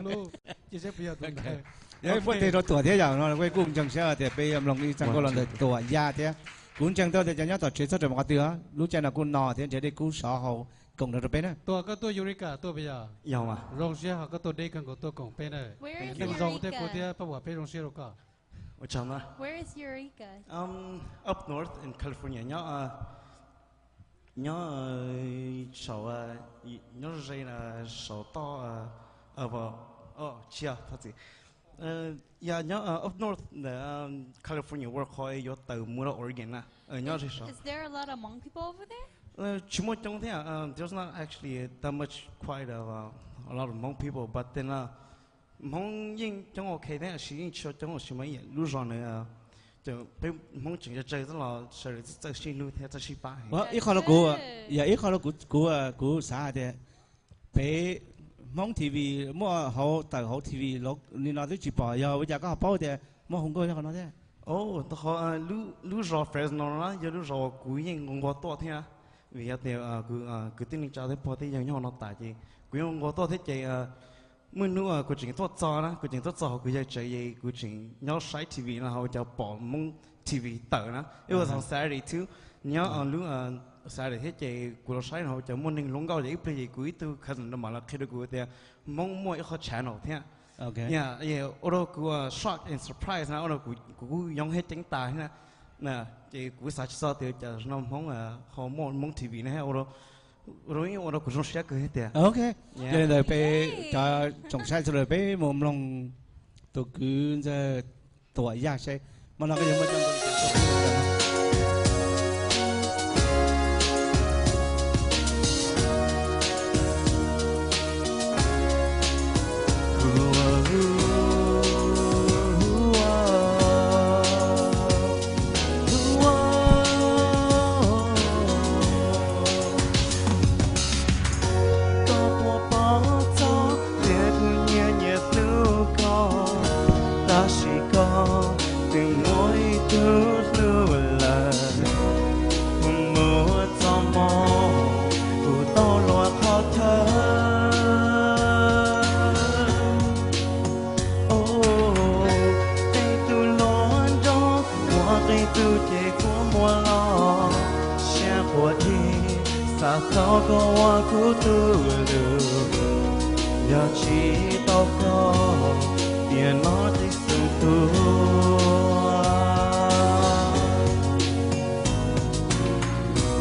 Yog puab teg rau Tuam thiab yom, no kuj ntseeg sab tias peb yuav mloog ib txoj nkauj los ntawm Tuam Yaj thiab. Kuv ntseeg tau tias cov nyob tom tsev txhob rawm mus qhov twg, lub caij no kuj no thiab nrhiav dej kub sov hauv koom nrog rau peb na. Tuam, koj tuaj Eureka tuaj puas yog? Zoo siab hov koj tuaj deb kawg nkaus tuaj koom peb na. Peb zoo thiab kuv thiab Paj Huam peb zoo siab rau koj. Up north in California, nyob, nyob saum, nyob ze saum toj, tsis yog, thov txim, yog nyob up north ntawm California, ua qhov yuav tawm mus rau Oregon na, nyob ze saud. Tsis muaj coob thiab, there's not actually that much, quite a lot of Hmong people, but then Hmoob yeej coob ok thiab, sis yeej tsis coob, sis mas lub zos na, peb Hmoob tseem tsawg tsawg xwb los sawv daws txawj sib hlub thiab txawj sib pab heev. Ib qho no kuv, yog ib qho no kuv, kuv, kuv xav hais tias peb Hmoob T V muaj hauv, tawm hauv T V li no twb tsis pom, yog ua cas koj ho paub tias muaj hu nkauj nyob qhov no thiab? Qhov, lub zos Fresno na yog lub zos uas kuv yeej nquag tuaj thiab, vim yog tias kwv tij neej tsa thiab pog thiab yawg nyob hauv no tas ces kuv yeej nquag tuaj thiab ces muaj hnub kuv tseem tuaj txog na, kuv tseem tuaj txog hauv kuv yawg tsev es kuv tseem nyob saib T V no ho ua cas pom Hmoob T V tawm na, it was on Saturday too, nyob lub Saturday thiab ces kuv los saib no ua cas muaj neeg hluas nkauj ces ib pliag ces kuv ib tug cousin no mam li qhia rau kuv tias Hmoob muaj ib qho channel thiab. Ua rau kuv shock and surprise na, ua rau kuv kuj yoov thiab ceeb tas thiab na. Ces kuv xav tsis txog tias cas no Hmoob ho muaj Hmoob T V na, ua rau, ua rau kuv zoo siab kawg thiab tias. Ok, yog li ntawd peb cov tsoom saib sawv daws peb mus mloog tus kwv ntxawg Tuam Yaj seb hmo no koj yuav muaj coj nkaus li cas. Koj puas paub txog tias kuv nyiam nyiam hlub koj, tab sis koj twb muaj ib tug hlub lawm. Kuv muaj txoj hmoo, kuv tau luag qhov thawj. Qee tus hluas nraug muaj qee tus ces kua muag los, siab quas dib, xav tau koj ua kuv tus lus. Yog tsis tau koj, tiam no tsis xum tuag.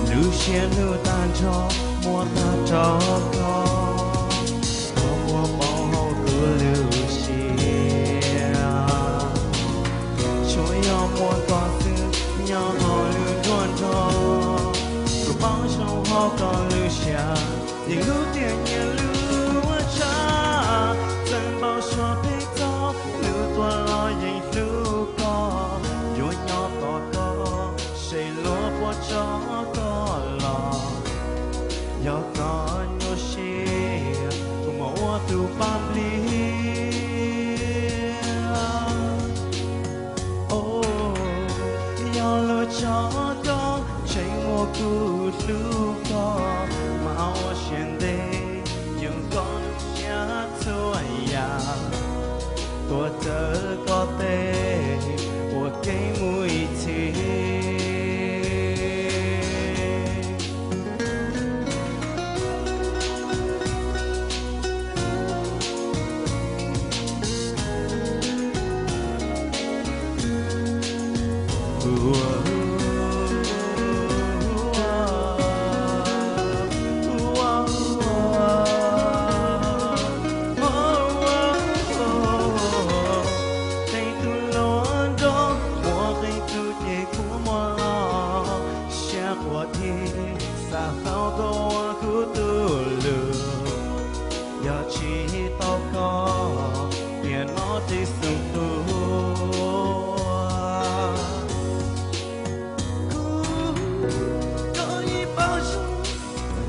Lub siab hlub tag nrho muab tag rau koj, koj puas paub hauv kuv lub siab. Tsuas yog muaj koj xwb nyob hauv lub nruab nrog, kuv paub zoo hauv koj lub siab, yeej hlub tiag nyias lub tshab. Txawm npau suav pheej txog, hlub tuaj los yeej hlub koj, yuav nyob tos koj, seb luag puas tso koj los. Yog koj nyuaj siab, kuv mam ua tus pab npliag. Yog luag tso koj, tseem muaj kuv hlub koj, mas ua siab ntev, yoog koj lub siab txhua yam, tuav tawm koj tes, ua kev mus ib txhis. Qee tus hluas nraug muaj qee tus ces kua muag los, siab quas dib, xav tau koj ua kuv tus lus. Yog tsis tau koj, tiam no tsis xum tuag. Kuv, koj yeej paub zoo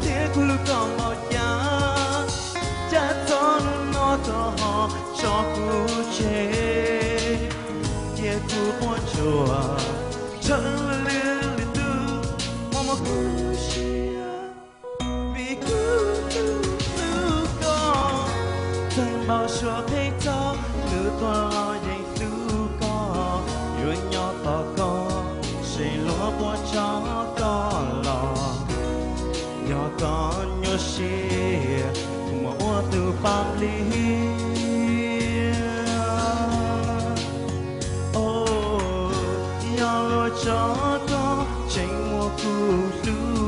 tias kuv hlub koj npaum cas, cas txog hnub no koj ho tso kuv tseg. Cia kuv quaj ntsuag, ntshaw lwm lwm tus, muaj muaj kuv siab, vim kuv hlub hlub koj, txawm npau suav Peb txog nws tuaj los yeej hlub koj, yuav nyob tos koj, seb luag puas tso koj los. Yog koj nyuaj siab, kuv mam ua tus pab pliag. Yog luag tso koj, tseem muaj kuv hlub.